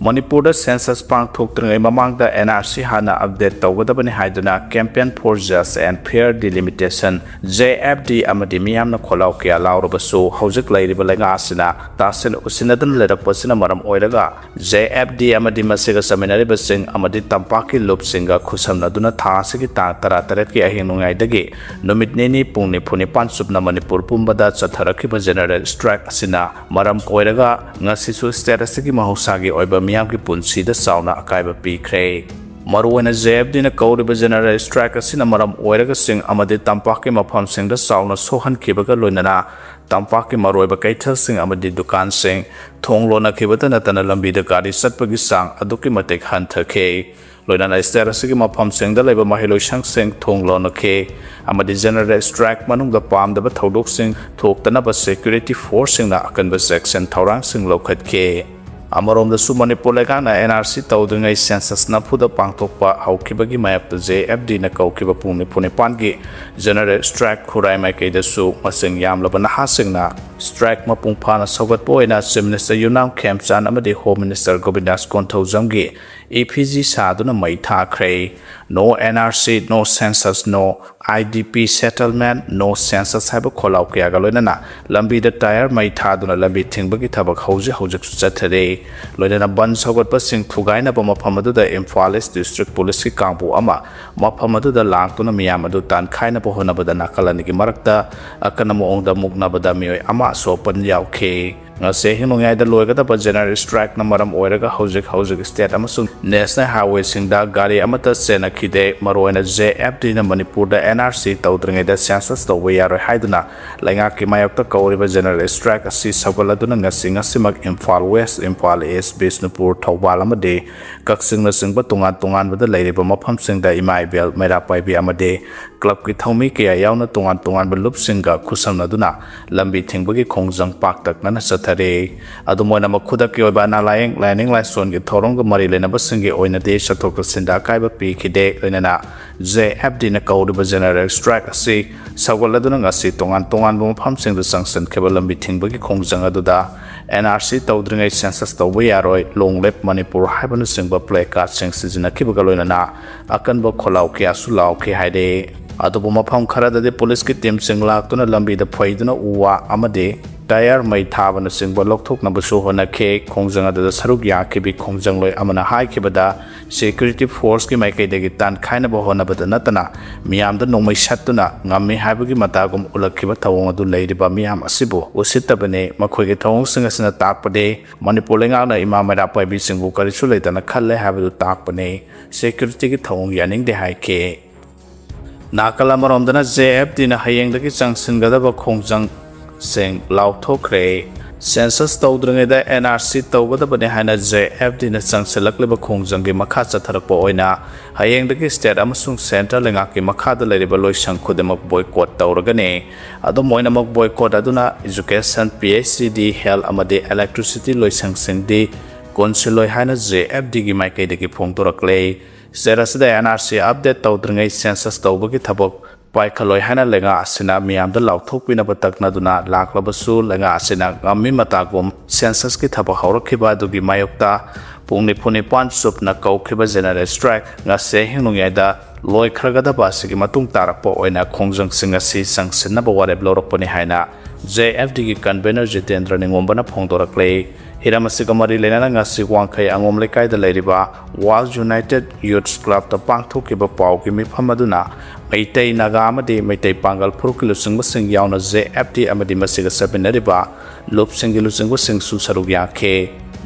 ꯃꯅꯤꯄꯨꯔꯗ census ꯄꯥꯡꯊꯣꯛꯇ꯭ꯔꯤꯉꯩ ꯃꯃꯥꯡꯗ NRC ꯍꯥꯟꯅ update ꯇꯧꯒꯗꯕꯅꯤ ꯍꯥꯏꯗꯨꯅ Campaign for Just and Fair Delimitation, JFD, ꯑꯃꯗꯤ ꯃꯤꯌꯥꯝꯅ ꯈꯣꯜꯂꯥꯎ ꯀꯌꯥ ꯂꯥꯎꯔꯕꯁꯨ ꯍꯧꯖꯤꯛ ꯂꯩꯔꯤꯕ ꯂꯩꯉꯥꯛ ꯑꯁꯤꯅ ꯇꯥꯁꯤꯟ ꯎꯁꯤꯟꯅꯗꯨꯅ ꯂꯩꯔꯛꯄꯁꯤꯅ ꯃꯔꯝ ꯑꯣꯏꯔꯒ JFD ꯑꯃꯗꯤ ꯃꯁꯤꯒ ꯆꯠꯃꯤꯟꯅꯔꯤꯕꯁꯤꯡ ꯑꯃꯗꯤ ꯇꯝꯄꯥꯛꯀꯤ ꯂꯨꯞꯁꯤꯡꯒ ꯈꯨꯠꯁꯝꯅꯗꯨꯅ ꯊꯥ ꯑꯁꯤꯒꯤ ꯇꯥꯡ ꯇꯔꯥꯇꯔꯦꯠꯀꯤ ꯑꯍꯤꯡ ꯅꯣꯡꯌꯥꯏꯗꯒꯤ ꯅꯨꯃꯤꯠ ꯅꯤꯅꯤ ꯄꯨꯡ ꯅꯤꯐꯨ ꯅꯤꯄꯥꯟ ꯆꯨꯞꯅ ꯃꯅꯤꯄꯨꯔ ꯄꯨꯝꯕꯗ ꯆꯠꯊꯔꯛꯈꯤꯕ general strike ꯑꯁꯤꯅ ꯃꯔꯝ ꯑꯣꯏꯔꯒ ꯉꯁꯤꯁꯨ state ꯑꯁꯤꯒꯤ ꯃꯍꯧꯁꯥꯒꯤ ꯑꯣꯏꯕ ꯃꯤꯌꯥꯝꯒꯤ ꯄꯨꯟꯁꯤꯗ ꯆꯥꯎꯅ ꯑꯀꯥꯏꯕ ꯄꯤꯈ꯭ꯔꯦ꯫ ꯃꯔꯨꯑꯣꯏꯅ JFDꯅ ꯀꯧꯔꯤꯕ general strike ꯑꯁꯤꯅ ꯃꯔꯝ ꯑꯣꯏꯔꯒ ꯆꯤꯡ ꯑꯃꯗꯤ ꯇꯝꯄꯥꯛꯀꯤ ꯃꯐꯝꯁꯤꯡꯗ ꯆꯥꯎꯅ ꯁꯣꯛꯍꯟꯈꯤꯕꯒ ꯂꯣꯏꯅꯅ ꯇꯝꯄꯥꯛꯀꯤ ꯃꯔꯨꯑꯣꯏꯕ ꯀꯩꯊꯦꯜꯁꯤꯡ ꯑꯃꯗꯤ ꯗꯨꯀꯥꯟꯁꯤꯡ ꯊꯣꯡ ꯂꯣꯟꯅꯈꯤꯕꯇ ꯅꯠꯇꯅ ꯂꯝꯕꯤꯗ ꯒꯥꯔꯤ ꯆꯠꯄꯒꯤ ꯆꯥꯡ ꯑꯗꯨꯛꯀꯤ ꯃꯇꯤꯛ ꯍꯟꯊꯈꯤ꯫ ꯂꯣꯏꯅꯅ state ꯑꯁꯤꯒꯤ ꯃꯐꯝꯁꯤꯡꯗ ꯂꯩꯕ ꯃꯍꯩꯂꯣꯏꯁꯪꯁꯤꯡ ꯊꯣꯡ ꯂꯣꯟꯅꯈꯤ ꯑꯃꯗꯤ general strike ꯃꯅꯨꯡꯗ ꯄꯥꯝꯗꯕ ꯊꯧꯗꯣꯛꯁꯤꯡ ꯊꯣꯛꯇꯅꯕ security forceꯁꯤꯡꯅ ꯑꯀꯟꯕ ꯆꯦꯛꯁꯤꯟ ꯊꯧꯔꯥꯡꯁꯤꯡ ꯂꯧꯈꯠꯈꯤ꯫ ꯑꯃꯔꯣꯝꯗꯁꯨ ꯃꯅꯤꯄꯨꯔ ꯂꯩꯉꯥꯛꯅ NRC ꯇꯧꯗ꯭ꯔꯤꯉꯩ census ꯅꯝꯐꯨꯗ ꯄꯥꯡꯊꯣꯛꯄ ꯍꯧꯈꯤꯕꯒꯤ ꯃꯥꯌꯣꯛꯇ JFDꯅ ꯀꯧꯈꯤꯕ ꯄꯨꯡ ꯅꯤꯐꯨ ꯅꯤꯄꯥꯟꯒꯤ general strike ꯈꯨꯔꯥꯏ ꯃꯥꯏꯀꯩꯗꯁꯨ ꯃꯁꯤꯡ ꯌꯥꯝꯂꯕ ꯅꯍꯥꯁꯤꯡꯅ strike ꯃꯄꯨꯡ ꯐꯥꯅ ꯁꯧꯒꯠꯄ ꯑꯣꯏꯅ Chief Minister ꯌꯨꯝꯅꯥꯝ ꯈꯦꯝꯆꯥꯟ ꯑꯃꯗꯤ Home Minister ꯒꯣꯕꯤꯟꯗꯥꯁ ꯀꯣꯟꯊꯧꯖꯝꯒꯤ effigy ꯁꯥꯗꯨꯅ ꯃꯩ ꯊꯥꯈ꯭ꯔꯦ꯫ No NRC, no census, no IDP settlement, no census ꯍꯥꯏꯕ ꯈꯣꯜꯂꯥꯎ ꯀꯌꯥꯒ ꯂꯣꯏꯅꯅ ꯂꯝꯕꯤꯗ tyre ꯃꯩ ꯊꯥꯗꯨꯅ ꯂꯝꯕꯤ ꯊꯤꯡꯕꯒꯤ ꯊꯕꯛ ꯍꯧꯖꯤꯛ ꯍꯧꯖꯤꯛꯁꯨ ꯆꯠꯊꯔꯤ꯫ ꯂꯣꯏꯅꯅ ꯕꯟ ꯁꯧꯒꯠꯄꯁꯤꯡ ꯊꯨꯒꯥꯏꯅꯕ ꯃꯐꯝ ꯑꯗꯨꯗ Imphal East District Policeꯀꯤ ꯀꯥꯡꯕꯨ ꯑꯃ ꯃꯐꯝ ꯑꯗꯨꯗ ꯂꯥꯛꯇꯨꯅ ꯃꯤꯌꯥꯝ ꯑꯗꯨ ꯇꯥꯟꯈꯥꯏꯅꯕ ꯍꯣꯠꯅꯕꯗ ꯅꯥꯀꯜ ꯑꯅꯤꯒꯤ ꯃꯔꯛꯇ ꯑꯀꯟꯕ ꯃꯑꯣꯡꯗ ꯃꯨꯛꯅꯕꯗ ꯃꯤꯑꯣꯏ ꯑꯃ ꯑꯁꯣꯛ ꯑꯄꯟ ꯌꯥꯎꯈꯤ꯫ ꯉꯁꯤ ꯑꯍꯤꯡ ꯅꯣꯡꯌꯥꯏꯗ ꯂꯣꯏꯒꯗꯕ ꯖꯦꯅꯔꯦꯜ ꯁ꯭ꯇ꯭ꯔꯥꯏꯛꯅ ꯃꯔꯝ ꯑꯣꯏꯔꯒ ꯍꯧꯖꯤꯛ ꯍꯧꯖꯤꯛ ꯁ꯭ꯇꯦꯠ ꯑꯃꯁꯨꯡ ꯅꯦꯁꯅꯦꯜ ꯍꯥꯏꯋꯦꯁꯤꯡꯗ ꯒꯥꯔꯤ ꯑꯃꯠꯇ ꯆꯦꯟꯅꯈꯤꯗꯦ꯫ ꯃꯔꯨꯑꯣꯏꯅ ꯖꯦ ꯑꯦꯐ ꯗꯤꯅ ꯃꯅꯤꯄꯨꯔꯗ ꯑꯦꯟ ꯑꯥꯔ ꯁꯤ ꯇꯧꯗ꯭ꯔꯤꯉꯩꯗ ꯁꯦꯟꯁꯁ ꯇꯧꯕ ꯌꯥꯔꯣꯏ ꯍꯥꯏꯗꯨꯅ ꯂꯩꯉꯥꯛꯀꯤ ꯃꯥꯌꯣꯛꯇ ꯀꯧꯔꯤꯕ ꯖꯦꯅꯔꯦꯜ ꯁ꯭ꯇ꯭ꯔꯥꯏꯛ ꯑꯁꯤ ꯁꯧꯒꯠꯂꯗꯨꯅ ꯉꯁꯤ ꯉꯁꯤꯃꯛ ꯏꯝꯐꯥꯜ ꯋꯦꯁ, ꯏꯝꯐꯥꯜ ꯏꯁ, ꯕꯤꯁꯅꯨꯄꯨꯔ, ꯊꯧꯕꯥꯜ ꯑꯃꯗꯤ ꯀꯛꯆꯤꯡꯅꯆꯤꯡꯕ ꯇꯣꯉꯥꯟ ꯇꯣꯉꯥꯟꯕꯗ ꯂꯩꯔꯤꯕ ꯃꯐꯝꯁꯤꯡꯗ ꯏꯃꯥ ꯏꯕꯦꯜ, ꯃꯩꯔꯥ ꯄꯥꯏꯕꯤ ꯑꯃꯗꯤ ꯀ꯭ꯂꯕꯀꯤ ꯊꯧꯃꯤ ꯀꯌꯥ ꯌꯥꯎꯅ ꯇꯣꯉꯥꯟ ꯇꯣꯉꯥꯟꯕ ꯂꯨꯞꯁꯤꯡꯒ ꯈꯨꯠꯁꯝꯅꯗꯨꯅ ꯂꯝꯕꯤ ꯊꯤꯡꯕꯒꯤ ꯈꯣꯡꯖꯪ ꯄꯥꯛꯇꯛꯅꯅ ꯆꯠꯊꯔꯤ꯫ ꯑꯗꯨꯝ ꯑꯣꯏꯅꯃꯛ ꯈꯨꯗꯛꯀꯤ ꯑꯣꯏꯕ ꯑꯅꯥ ꯂꯥꯌꯦꯡ, ꯂꯥꯏꯅꯤꯡ ꯂꯥꯏꯁꯣꯟꯒꯤ ꯊꯧꯔꯝꯒ ꯃꯔꯤ ꯂꯩꯅꯕꯁꯤꯡꯒꯤ ꯑꯣꯏꯅꯗꯤ ꯆꯠꯊꯣꯛ ꯆꯠꯁꯤꯟꯗ ꯑꯀꯥꯏꯕ ꯄꯤꯈꯤꯗꯦ꯫ ꯂꯣꯏꯅꯅ ꯖꯦ ꯑꯦꯐ ꯗꯤꯅ ꯀꯧꯔꯤꯕ ꯖꯦꯅꯔꯦꯜ ꯁ꯭ꯇ꯭ꯔꯥꯏꯛ ꯑꯁꯤ ꯁꯧꯒꯠꯂꯗꯨꯅ ꯉꯁꯤ ꯇꯣꯉꯥꯟ ꯇꯣꯉꯥꯟꯕ ꯃꯐꯝꯁꯤꯡꯗ ꯆꯪꯁꯤꯟꯈꯤꯕ ꯂꯝꯕꯤ ꯊꯤꯡꯕꯒꯤ ꯈꯣꯡꯖꯪ ꯑꯗꯨꯗ ꯑꯦꯟ ꯑꯥꯔ ꯁꯤ ꯇꯧꯗ꯭ꯔꯤꯉꯩ ꯁꯦꯟꯁꯁ ꯇꯧꯕ ꯌꯥꯔꯣꯏ, ꯂꯣꯡ ꯂꯤꯞ ꯃꯅꯤꯄꯨꯔ ꯍꯥꯏꯕꯅꯆꯤꯡꯕ ꯄ꯭ꯂꯦ ꯀꯥꯔꯗꯁꯤꯡ ꯁꯤꯖꯤꯟꯅꯈꯤꯕꯒ ꯂꯣꯏꯅꯅ ꯑꯀꯟꯕ ꯈꯣꯜꯂꯥꯎ ꯀꯌꯥꯁꯨ ꯂꯥꯎꯈꯤ ꯍꯥꯏꯔꯤ꯫ ꯑꯗꯨꯕꯨ ꯃꯐꯝ ꯈꯔꯗꯗꯤ ꯄꯨꯂꯤꯁꯀꯤ ꯇꯤꯝꯁꯤꯡ ꯂꯥꯛꯇꯨꯅ ꯂꯝꯕꯤꯗ ꯐꯩꯗꯨꯅ ꯎ ꯋꯥ ꯑꯃꯗꯤ ꯇꯥꯌꯔ ꯃꯩ ꯊꯥꯕꯅꯆꯤꯡꯕ ꯂꯧꯊꯣꯛꯅꯕꯁꯨ ꯍꯣꯠꯅꯈꯤ꯫ ꯈꯣꯡꯖꯪ ꯑꯗꯨꯗ ꯁꯔꯨꯛ ꯌꯥꯈꯤꯕꯤ ꯈꯣꯡꯖꯪꯂꯣꯏ ꯑꯃꯅ ꯍꯥꯏꯈꯤꯕꯗ, ꯁꯦꯀ꯭ꯌꯨꯔꯤꯇꯤ ꯐꯣꯔꯁꯀꯤ ꯃꯥꯏꯀꯩꯗꯒꯤ ꯇꯥꯟꯈꯥꯏꯅꯕ ꯍꯣꯠꯅꯕꯗ ꯅꯠꯇꯅ ꯃꯤꯌꯥꯝꯗ ꯅꯣꯡꯃꯩ ꯁꯠꯇꯨꯅ ꯉꯝꯃꯤ ꯍꯥꯏꯕꯒꯤ ꯃꯇꯥꯒꯨꯝ ꯎꯠꯂꯛꯈꯤꯕ ꯊꯧꯑꯣꯡ ꯑꯗꯨ ꯂꯩꯔꯤꯕ ꯃꯤꯌꯥꯝ ꯑꯁꯤꯕꯨ ꯎꯁꯤꯠꯇꯕꯅꯤ꯫ ꯃꯈꯣꯏꯒꯤ ꯊꯧꯑꯣꯡꯁꯤꯡ ꯑꯁꯤꯅ ꯇꯥꯛꯄꯗꯤ ꯃꯅꯤꯄꯨꯔ ꯂꯩꯉꯥꯛꯅ ꯏꯃꯥ ꯃꯩꯔꯥ ꯄꯥꯏꯕꯤꯁꯤꯡꯕꯨ ꯀꯔꯤꯁꯨ ꯂꯩꯇꯅ ꯈꯜꯂꯦ ꯍꯥꯏꯕꯗꯨ ꯇꯥꯛꯄꯅꯤ꯫ ꯁꯦꯀ꯭ꯌꯨꯔꯤꯇꯤꯒꯤ ꯊꯧꯑꯣꯡ ꯌꯥꯅꯤꯡꯗꯦ ꯍꯥꯏꯈꯤ꯫ ꯅꯥꯀꯜ ꯑꯃꯔꯣꯝꯗꯅ ꯖꯦ ꯑꯦꯐ ꯗꯤꯅ ꯍꯌꯦꯡꯗꯒꯤ ꯆꯪꯁꯤꯟꯒꯗꯕ ꯈꯣꯡꯖꯪꯁꯤꯡ ꯂꯥꯎꯊꯣꯛꯈ꯭ꯔꯦ꯫ ꯁꯦꯟꯁꯁ ꯇꯧꯗ꯭ꯔꯤꯉꯩꯗ ꯑꯦꯟ ꯑꯥꯔ ꯁꯤ ꯇꯧꯒꯗꯕꯅꯤ ꯍꯥꯏꯅ ꯖꯦ ꯑꯦꯐ ꯗꯤꯅ ꯆꯪꯁꯤꯜꯂꯛꯂꯤꯕ ꯈꯣꯡꯖꯪꯒꯤ ꯃꯈꯥ ꯆꯠꯊꯔꯛꯄ ꯑꯣꯏꯅ ꯍꯌꯦꯡꯗꯒꯤ ꯁ꯭ꯇꯦꯠ ꯑꯃꯁꯨꯡ ꯁꯦꯟꯇ꯭ꯔꯦꯜ ꯂꯩꯉꯥꯛꯀꯤ ꯃꯈꯥꯗ ꯂꯩꯔꯤꯕ ꯂꯣꯏꯁꯪ ꯈꯨꯗꯤꯡꯃꯛ ꯕꯣꯏꯀꯣꯠ ꯇꯧꯔꯒꯅꯤ꯫ ꯑꯗꯨꯝ ꯑꯣꯏꯅꯃꯛ ꯕꯣꯏꯀꯣꯠ ꯑꯗꯨꯅ ꯏꯖꯨꯀꯦꯁꯟ, ꯄꯤ ꯑꯩꯆ ꯏ ꯗꯤ, ꯍꯦꯜꯊ ꯑꯃꯗꯤ ꯏꯂꯦꯛꯇ꯭ꯔꯤꯁꯤꯇꯤ ꯂꯣꯏꯁꯪꯁꯤꯡꯗꯤ ꯀꯣꯟꯁꯤꯜꯂꯣꯏ ꯍꯥꯏꯅ ꯖꯦ ꯑꯦꯐ ꯗꯤꯒꯤ ꯃꯥꯏꯀꯩꯗꯒꯤ ꯐꯣꯡꯗꯣꯔꯛꯂꯦ꯫ ꯁ꯭ꯇꯦꯠ ꯑꯁꯤꯗ ꯑꯦꯟ ꯑꯥꯔ ꯁꯤ ꯑꯞꯗꯦꯠ ꯇꯧꯗ꯭ꯔꯤꯉꯩ ꯁꯦꯟꯁꯁ ꯇꯧꯕꯒꯤ ꯊꯕꯛ ꯄꯥꯏꯈꯠꯂꯣꯏ ꯍꯥꯏꯅ ꯂꯩꯉꯥꯛ ꯑꯁꯤꯅ ꯃꯤꯌꯥꯝꯗ ꯂꯥꯎꯊꯣꯛꯄꯤꯅꯕ ꯇꯛꯅꯗꯨꯅ ꯂꯥꯛꯂꯕꯁꯨ, ꯂꯩꯉꯥꯛ ꯑꯁꯤꯅ ꯉꯝꯃꯤ ꯃꯇꯥꯒꯨꯝ ꯁꯦꯟꯁꯁꯀꯤ ꯊꯕꯛ ꯍꯧꯔꯛꯈꯤꯕ ꯑꯗꯨꯒꯤ ꯃꯥꯌꯣꯛꯇ ꯄꯨꯡ ꯅꯤꯐꯨ ꯅꯤꯄꯥꯟ ꯆꯨꯞꯅ ꯀꯧꯈꯤꯕ ꯖꯦꯅꯔꯦꯜ ꯁ꯭ꯇ꯭ꯔꯥꯏꯛ ꯉꯁꯤ ꯑꯍꯤꯡ ꯅꯣꯡꯌꯥꯏꯗ ꯂꯣꯏꯈ꯭ꯔꯒꯗꯕ ꯑꯁꯤꯒꯤ ꯃꯇꯨꯡ ꯇꯥꯔꯛꯄ ꯑꯣꯏꯅ ꯈꯣꯡꯖꯪꯁꯤꯡ ꯑꯁꯤ ꯆꯪꯁꯤꯟꯅꯕ ꯋꯥꯔꯦꯞ ꯂꯧꯔꯛꯄꯅꯤ ꯍꯥꯏꯅ ꯖꯦ ꯑꯦꯐ ꯗꯤꯒꯤ ꯀꯟꯚꯦꯅꯔ ꯖꯤꯇꯦꯟꯗ꯭ꯔ ꯅꯤꯡꯉꯣꯝꯕꯅ ꯐꯣꯡꯗꯣꯔꯛꯂꯦ꯫ ꯍꯤꯔꯝ ꯑꯁꯤꯒ ꯃꯔꯤ ꯂꯩꯅꯅ ꯉꯁꯤ ꯋꯥꯡꯈꯩ ꯑꯉꯣꯝ ꯂꯩꯀꯥꯏꯗ ꯂꯩꯔꯤꯕ World United Youth Clubꯇ ꯄꯥꯡꯊꯣꯛꯈꯤꯕ ꯄꯥꯎꯒꯤ ꯃꯤꯐꯝ ꯑꯗꯨꯅ ꯃꯩꯇꯩ, ꯅꯥꯒꯥ ꯑꯃꯗꯤ ꯃꯩꯇꯩ ꯄꯥꯡꯒꯜ ꯐꯨꯔꯨꯞꯀꯤ ꯂꯨꯆꯤꯡꯕꯁꯤꯡ ꯌꯥꯎꯅ J F D ꯑꯃꯗꯤ ꯃꯁꯤꯒ ꯆꯠꯃꯤꯟꯅꯔꯤꯕ ꯂꯨꯞꯁꯤꯡꯒꯤ ꯂꯨꯆꯤꯡꯕꯁꯤꯡꯁꯨ ꯁꯔꯨꯛ ꯌꯥꯈꯤ꯫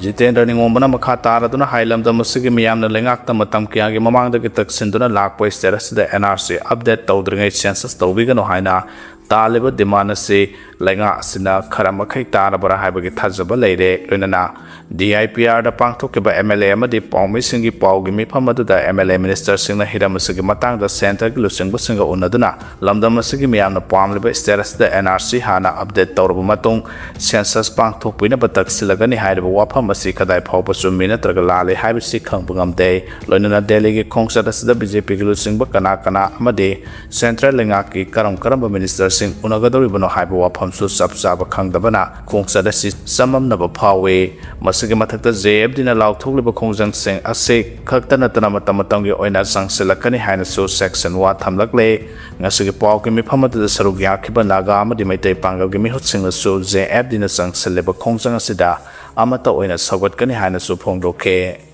ꯖꯤꯇꯦꯟꯗ꯭ꯔ ꯅꯤꯉꯣꯝꯕꯅ ꯃꯈꯥ ꯇꯥꯔꯗꯨꯅ ꯍꯥꯏ, ꯂꯝꯗꯝ ꯑꯁꯤꯒꯤ ꯃꯤꯌꯥꯝꯅ ꯂꯩꯉꯥꯛꯇ ꯃꯇꯝ ꯀꯌꯥꯒꯤ ꯃꯃꯥꯡꯗꯒꯤ ꯇꯛꯁꯤꯟꯗꯨꯅ ꯂꯥꯛꯄ state ꯑꯁꯤꯗ N R C update ꯇꯧꯗ꯭ꯔꯤꯉꯩ census ꯇꯧꯕꯤꯒꯅꯨ ꯍꯥꯏꯅ ꯇꯥꯜꯂꯤꯕ demand ꯑꯁꯤ ꯂꯩꯉꯥꯛ ꯑꯁꯤꯅ ꯈꯔ ꯃꯈꯩ ꯇꯥꯔꯕ꯭ꯔꯥ ꯍꯥꯏꯕꯒꯤ ꯊꯥꯖꯕ ꯂꯩꯔꯦ꯫ ꯂꯣꯏꯅꯅ D I P Rꯗ ꯄꯥꯡꯊꯣꯛꯈꯤꯕ M L A ꯑꯃꯗꯤ ꯄꯥꯎꯃꯤꯁꯤꯡꯒꯤ ꯄꯥꯎꯒꯤ ꯃꯤꯐꯝ ꯑꯗꯨꯗ M L A ministerꯁꯤꯡꯅ ꯍꯤꯔꯝ ꯑꯁꯤꯒꯤ ꯃꯇꯥꯡꯗ centreꯒꯤ ꯂꯨꯆꯤꯡꯕꯁꯤꯡꯒ ꯎꯅꯗꯨꯅ ꯂꯝꯗꯝ ꯑꯁꯤꯒꯤ ꯃꯤꯌꯥꯝꯅ ꯄꯥꯝꯂꯤꯕ state ꯑꯁꯤꯗ N R C ꯍꯥꯟꯅ update ꯇꯧꯔꯕ ꯃꯇꯨꯡ census ꯄꯥꯡꯊꯣꯛꯄꯤꯅꯕ ꯇꯛꯁꯤꯜꯂꯒꯅꯤ ꯍꯥꯏꯔꯤꯕ ꯋꯥꯐꯝ ꯑꯁꯤ ꯀꯗꯥꯏ ꯐꯥꯎꯕ ꯆꯨꯝꯃꯤ ꯅꯠꯇ꯭ꯔꯒ ꯂꯥꯜꯂꯤ ꯍꯥꯏꯕꯁꯤ ꯈꯪꯕ ꯉꯝꯗꯦ꯫ ꯂꯣꯏꯅꯅ ꯗꯦꯜꯂꯤꯒꯤ ꯈꯣꯡꯆꯠ ꯑꯁꯤꯗ B J Pꯒꯤ ꯂꯨꯆꯤꯡꯕ ꯀꯅꯥ ꯀꯅꯥ ꯑꯃꯗꯤ central ꯂꯩꯉꯥꯛꯀꯤ ꯀꯔꯝ ꯀꯔꯝꯕ ministerꯁꯤꯡ ꯎꯅꯒꯗꯧꯔꯤꯕꯅꯣ ꯍꯥꯏꯕ ꯋꯥꯐꯝꯁꯨ ꯆꯞ ꯆꯥꯕ ꯈꯪꯗꯕꯅ ꯈꯣꯡꯆꯠ ꯑꯁꯤ ꯆꯃꯝꯅꯕ ꯐꯥꯎꯏ꯫ ꯃꯁꯤꯒꯤ ꯃꯊꯛꯇ J F Dꯅ ꯂꯥꯎꯊꯣꯛꯂꯤꯕ ꯈꯣꯡꯖꯪꯁꯤꯡ ꯑꯁꯤ ꯈꯛꯇ ꯅꯠꯇꯅ ꯃꯇꯝ ꯃꯇꯝꯒꯤ ꯑꯣꯏꯅ ꯆꯪꯁꯤꯜꯂꯛꯀꯅꯤ ꯍꯥꯏꯅꯁꯨ section one ꯊꯝꯂꯛꯂꯦ꯫ ꯉꯁꯤꯒꯤ ꯄꯥꯎꯒꯤ ꯃꯤꯐꯝ ꯑꯗꯨꯗ ꯁꯔꯨꯛ ꯌꯥꯈꯤꯕ ꯅꯥꯒꯥ ꯑꯃꯗꯤ ꯃꯩꯇꯩ ꯄꯥꯡꯒꯜꯒꯤ ꯃꯤꯍꯨꯠꯁꯤꯡꯅꯁꯨ J F Dꯅ ꯆꯪꯁꯤꯜꯂꯤꯕ ꯈꯣꯡꯖꯪ ꯑꯁꯤꯗ ꯑꯃꯠꯇ ꯑꯣꯏꯅ ꯁꯧꯒꯠꯀꯅꯤ ꯍꯥꯏꯅꯁꯨ ꯐꯣꯡꯗꯣꯛꯈꯤ꯫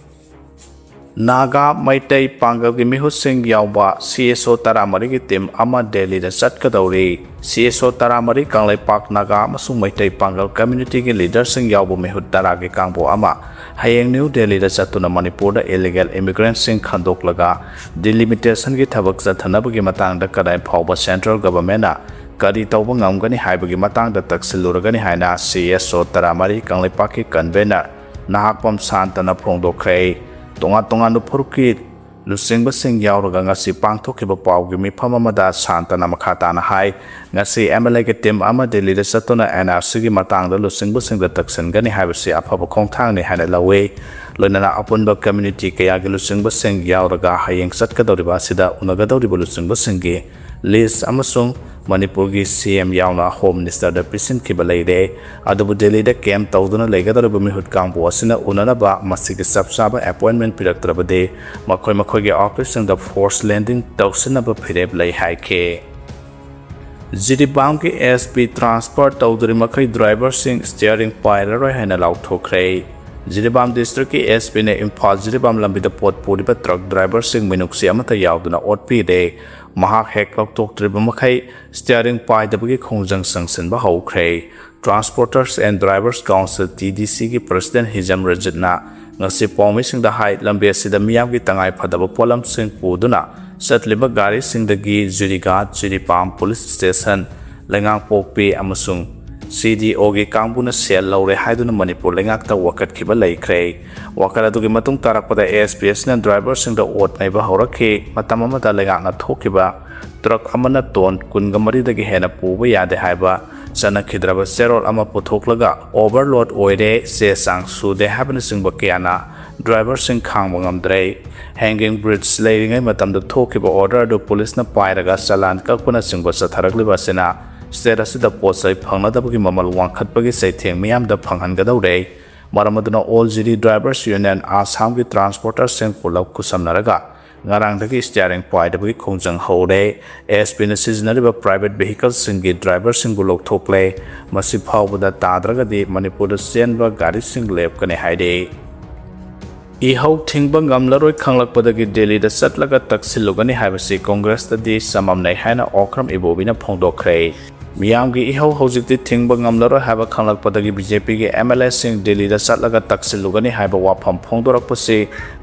ꯅꯥꯒꯥ, ꯃꯩꯇꯩ ꯄꯥꯡꯒꯜꯒꯤ ꯃꯤꯍꯨꯠꯁꯤꯡ ꯌꯥꯎꯕ C S O ꯇꯔꯥꯃꯔꯤꯒꯤ team ꯑꯃ ꯗꯦꯜꯂꯤꯗ ꯆꯠꯀꯗꯧꯔꯤ꯫ C S O ꯇꯔꯥꯃꯔꯤ ꯀꯪꯂꯩꯄꯥꯛ ꯅꯥꯒꯥ ꯑꯃꯁꯨꯡ ꯃꯩꯇꯩ ꯄꯥꯡꯒꯜ communityꯒꯤ leaderꯁꯤꯡ ꯌꯥꯎꯕ ꯃꯤꯍꯨꯠ ꯇꯔꯥꯒꯤ ꯀꯥꯡꯕꯨ ꯑꯃ ꯍꯌꯦꯡ ꯅ꯭ꯌꯨ ꯗꯦꯜꯂꯤꯗ ꯆꯠꯇꯨꯅ ꯃꯅꯤꯄꯨꯔꯗ illegal immigrantꯁꯤꯡ ꯈꯟꯗꯣꯛꯂꯒ delimitationꯒꯤ ꯊꯕꯛ ꯆꯠꯊꯅꯕꯒꯤ ꯃꯇꯥꯡꯗ ꯀꯗꯥꯏ ꯐꯥꯎꯕ central governmentꯅ ꯀꯔꯤ ꯇꯧꯕ ꯉꯝꯒꯅꯤ ꯍꯥꯏꯕꯒꯤ ꯃꯇꯥꯡꯗ ꯇꯛꯁꯤꯜꯂꯨꯔꯒꯅꯤ ꯍꯥꯏꯅ C S O ꯇꯔꯥꯃꯔꯤ ꯀꯪꯂꯩꯄꯥꯛꯀꯤ convener ꯅꯍꯥꯛꯄꯝ ꯁꯥꯟꯇꯅ ꯐꯣꯡꯗꯣꯛꯈ꯭ꯔꯦ꯫ ꯇꯣꯉꯥꯟ ꯇꯣꯉꯥꯟꯕ ꯐꯨꯔꯨꯞꯀꯤ ꯂꯨꯆꯤꯡꯕꯁꯤꯡ ꯌꯥꯎꯔꯒ ꯉꯁꯤ ꯄꯥꯡꯊꯣꯛꯈꯤꯕ ꯄꯥꯎꯒꯤ ꯃꯤꯐꯝ ꯑꯃꯗ ꯁꯥꯟꯇꯅ ꯃꯈꯥ ꯇꯥꯅ ꯍꯥꯏ, ꯉꯁꯤ M L Aꯒꯤ team ꯑꯃ ꯗꯦꯜꯂꯤꯗ ꯆꯠꯇꯨꯅ N R Cꯒꯤ ꯃꯇꯥꯡꯗ ꯂꯨꯆꯤꯡꯕꯁꯤꯡꯗ ꯇꯛꯁꯤꯟꯒꯅꯤ ꯍꯥꯏꯕꯁꯤ ꯑꯐꯕ ꯈꯣꯡꯊꯥꯡꯅꯤ ꯍꯥꯏꯅ ꯂꯧꯏ꯫ ꯂꯣꯏꯅꯅ ꯑꯄꯨꯟꯕ community ꯀꯌꯥꯒꯤ ꯂꯨꯆꯤꯡꯕꯁꯤꯡ ꯌꯥꯎꯔꯒ ꯍꯌꯦꯡ ꯆꯠꯀꯗꯧꯔꯤꯕ ꯑꯁꯤꯗ ꯎꯅꯒꯗꯧꯔꯤꯕ ꯂꯨꯆꯤꯡꯕꯁꯤꯡꯒꯤ list ꯑꯃꯁꯨꯡ ꯃꯅꯤꯄꯨꯔꯒꯤ C M ꯌꯥꯎꯅ Home Ministerꯗ ꯄꯤꯁꯤꯟꯈꯤꯕ ꯂꯩꯔꯦ꯫ ꯑꯗꯨꯕꯨ ꯗꯦꯜꯂꯤꯗ camp ꯇꯧꯗꯨꯅ ꯂꯩꯒꯗꯧꯔꯤꯕ ꯃꯤꯍꯨꯠ ꯀꯥꯡꯕꯨ ꯑꯁꯤꯅ ꯎꯅꯅꯕ ꯃꯁꯤꯒꯤ ꯆꯞ ꯆꯥꯕ appointment ꯄꯤꯔꯛꯇ꯭ꯔꯕꯗꯤ ꯃꯈꯣꯏ ꯃꯈꯣꯏꯒꯤ officeꯁꯤꯡꯗ force landing ꯇꯧꯁꯤꯟꯅꯕ ꯐꯤꯔꯦꯞ ꯂꯩ ꯍꯥꯏꯈꯤ꯫ ꯖꯤꯔꯤꯕꯥꯝꯒꯤ ꯑꯦꯁ ꯄꯤ ꯇ꯭ꯔꯥꯟꯁꯐꯔ ꯇꯧꯗ꯭ꯔꯤ ꯃꯈꯩ ꯗ꯭ꯔꯥꯏꯚꯔꯁꯤꯡ ꯁ꯭ꯇꯤꯌꯥꯔꯤꯡ ꯄꯥꯏꯔꯔꯣꯏ ꯍꯥꯏꯅ ꯂꯥꯎꯊꯣꯛꯈ꯭ꯔꯦ꯫ ꯖꯤꯔꯤꯕꯥꯝ ꯗꯤꯁꯇ꯭ꯔꯤꯛꯀꯤ ꯑꯦꯁ ꯄꯤꯅ ꯏꯝꯐꯥꯜ ꯖꯤꯔꯤꯕꯥꯝ ꯂꯝꯕꯤꯗ ꯄꯣꯠ ꯄꯨꯔꯤꯕ ꯇ꯭ꯔꯛ ꯗ꯭ꯔꯥꯏꯚꯔꯁꯤꯡ ꯃꯤꯅꯨꯡꯁꯤ ꯑꯃꯠꯇ ꯌꯥꯎꯗꯅ ꯑꯣꯠꯄꯤꯔꯦ꯫ ꯃꯍꯥꯛ ꯍꯦꯛ ꯂꯧꯊꯣꯛꯇ꯭ꯔꯤꯕ ꯃꯈꯩ ꯁ꯭ꯇꯤꯌꯥꯔꯤꯡ ꯄꯥꯏꯗꯕꯒꯤ ꯈꯣꯡꯖꯪ ꯆꯪꯁꯤꯟꯕ ꯍꯧꯈ꯭ꯔꯦ꯫ Transporters and Drivers Council, T D ꯁꯤꯒꯤ ꯄ꯭ꯔꯁꯤꯗꯦꯟ ꯍꯤꯖꯝ ꯔꯖꯤꯠꯅ ꯉꯁꯤ ꯄꯥꯎꯃꯤꯁꯤꯡꯗ ꯍꯥꯏ, ꯂꯝꯕꯤ ꯑꯁꯤꯗ ꯃꯤꯌꯥꯝꯒꯤ ꯇꯉꯥꯏ ꯐꯗꯕ ꯄꯣꯠꯂꯝꯁꯤꯡ ꯄꯨꯗꯨꯅ ꯆꯠꯂꯤꯕ ꯒꯥꯔꯤꯁꯤꯡꯗꯒꯤ ꯖꯤꯔꯤꯒꯥꯠ, ꯖꯤꯔꯤꯕꯥꯝ ꯄꯨꯂꯤꯁ ꯁ꯭ꯇꯦꯁꯟ, ꯂꯩꯉꯥꯡꯄꯣꯛꯄꯤ ꯑꯃꯁꯨꯡ ꯁꯤ ꯗꯤ ꯑꯣꯒꯤ ꯀꯥꯡꯕꯨꯅ ꯁꯦꯜ ꯂꯧꯔꯦ ꯍꯥꯏꯗꯨꯅ ꯃꯅꯤꯄꯨꯔ ꯂꯩꯉꯥꯛꯇ ꯋꯥꯀꯠꯈꯤꯕ ꯂꯩꯈ꯭ꯔꯦ꯫ ꯋꯥꯀꯠ ꯑꯗꯨꯒꯤ ꯃꯇꯨꯡ ꯇꯥꯔꯛꯄꯗ ꯑꯦꯁ ꯄꯤ ꯑꯦꯁꯅ ꯗ꯭ꯔꯥꯏꯚꯔꯁꯤꯡꯗ ꯑꯣꯠ ꯅꯩꯕ ꯍꯧꯔꯛꯈꯤ꯫ ꯃꯇꯝ ꯑꯃꯗ ꯂꯩꯉꯥꯛꯅ ꯊꯣꯛꯈꯤꯕ ꯇ꯭ꯔꯛ ꯑꯃꯅ ꯇꯣꯟ ꯀꯨꯟꯒ ꯃꯔꯤꯗꯒꯤ ꯍꯦꯟꯅ ꯄꯨꯕ ꯌꯥꯗꯦ ꯍꯥꯏꯕ ꯆꯠꯅꯈꯤꯗ꯭ꯔꯕ ꯆꯦꯔꯣꯜ ꯑꯃ ꯄꯨꯊꯣꯛꯂꯒ, "ꯑꯣꯚꯔꯂꯣꯗ ꯑꯣꯏꯔꯦ, ꯆꯦ ꯆꯥꯡ ꯁꯨꯗꯦ" ꯍꯥꯏꯕꯅꯆꯤꯡꯕ ꯀꯌꯥꯅ ꯗ꯭ꯔꯥꯏꯚꯔꯁꯤꯡ ꯈꯥꯡꯕ ꯉꯝꯗ꯭ꯔꯦ꯫ ꯍꯦꯡꯒꯤꯡ ꯕ꯭ꯔꯤꯖ ꯂꯩꯔꯤꯉꯩ ꯃꯇꯝꯗ ꯊꯣꯛꯈꯤꯕ ꯑꯣꯔꯗꯔ ꯑꯗꯨ ꯄꯨꯂꯤꯁꯅ ꯄꯥꯏꯔꯒ ꯆꯂꯥꯟ ꯀꯛꯄꯅꯆꯤꯡꯕ ꯆꯠꯊꯔꯛꯂꯤꯕ ꯑꯁꯤꯅ ꯁ꯭ꯇꯦꯠ ꯑꯁꯤꯗ ꯄꯣꯠ ꯆꯩ ꯐꯪꯅꯗꯕꯒꯤ ꯃꯃꯜ ꯋꯥꯡꯈꯠꯄꯒꯤ ꯆꯩꯊꯦꯡ ꯃꯤꯌꯥꯝꯗ ꯐꯪꯍꯟꯒꯗꯧꯔꯦ꯫ ꯃꯔꯝ ꯑꯗꯨꯅ All Jiri Drivers Union, ꯑꯁꯥꯝꯒꯤ ꯇ꯭ꯔꯥꯟꯁꯄꯣꯔꯇꯔꯁꯤꯡ ꯄꯨꯂꯞ ꯈꯨꯠꯁꯝꯅꯔꯒ ꯉꯔꯥꯡꯗꯒꯤ ꯁ꯭ꯇꯤꯌꯥꯔꯤꯡ ꯄꯥꯏꯗꯕꯒꯤ ꯈꯣꯡꯖꯪ ꯍꯧꯔꯦ꯫ ꯑꯦꯁ ꯄꯤꯅ ꯁꯤꯖꯤꯟꯅꯔꯤꯕ ꯄ꯭ꯔꯥꯏꯚꯦꯠ ꯚꯤꯍꯤꯀꯜꯁꯤꯡꯒꯤ ꯗ꯭ꯔꯥꯏꯚꯔꯁꯤꯡꯕꯨ ꯂꯧꯊꯣꯛꯂꯦ꯫ ꯃꯁꯤ ꯐꯥꯎꯕꯗ ꯇꯥꯗ꯭ꯔꯒꯗꯤ ꯃꯅꯤꯄꯨꯔꯗ ꯆꯦꯟꯕ ꯒꯥꯔꯤꯁꯤꯡ ꯂꯦꯞꯀꯅꯤ ꯍꯥꯏꯔꯤ꯫ ꯏꯍꯧ ꯊꯤꯡꯕ ꯉꯝꯂꯔꯣꯏ ꯈꯪꯂꯛꯄꯗꯒꯤ ꯗꯦꯜꯂꯤꯗ ꯆꯠꯂꯒ ꯇꯛꯁꯤꯜꯂꯨꯒꯅꯤ ꯍꯥꯏꯕꯁꯤ ꯀꯣꯡꯒ꯭ꯔꯦꯁꯇꯗꯤ ꯆꯃꯝꯅꯩ ꯍꯥꯏꯅ ꯑꯣꯀ꯭ꯔꯝ ꯏꯕꯣꯕꯤꯅ ꯐꯣꯡꯗꯣꯛꯈ꯭ꯔꯦ꯫ ꯃꯤꯌꯥꯝꯒꯤ ꯏꯍꯧ ꯍꯧꯖꯤꯛꯇꯤ ꯊꯤꯡꯕ ꯉꯝꯂꯔꯣꯏ ꯍꯥꯏꯕ ꯈꯪꯂꯛꯄꯗꯒꯤ ꯕꯤ ꯖꯦ ꯄꯤꯒꯤ ꯑꯦꯝ ꯑꯦꯜ ꯑꯦꯁꯤꯡ ꯗꯦꯜꯂꯤꯗ ꯆꯠꯂꯒ ꯇꯛꯁꯤꯜꯂꯨꯒꯅꯤ ꯍꯥꯏꯕ ꯋꯥꯐꯝ ꯐꯣꯡꯗꯣꯔꯛꯄꯁꯤ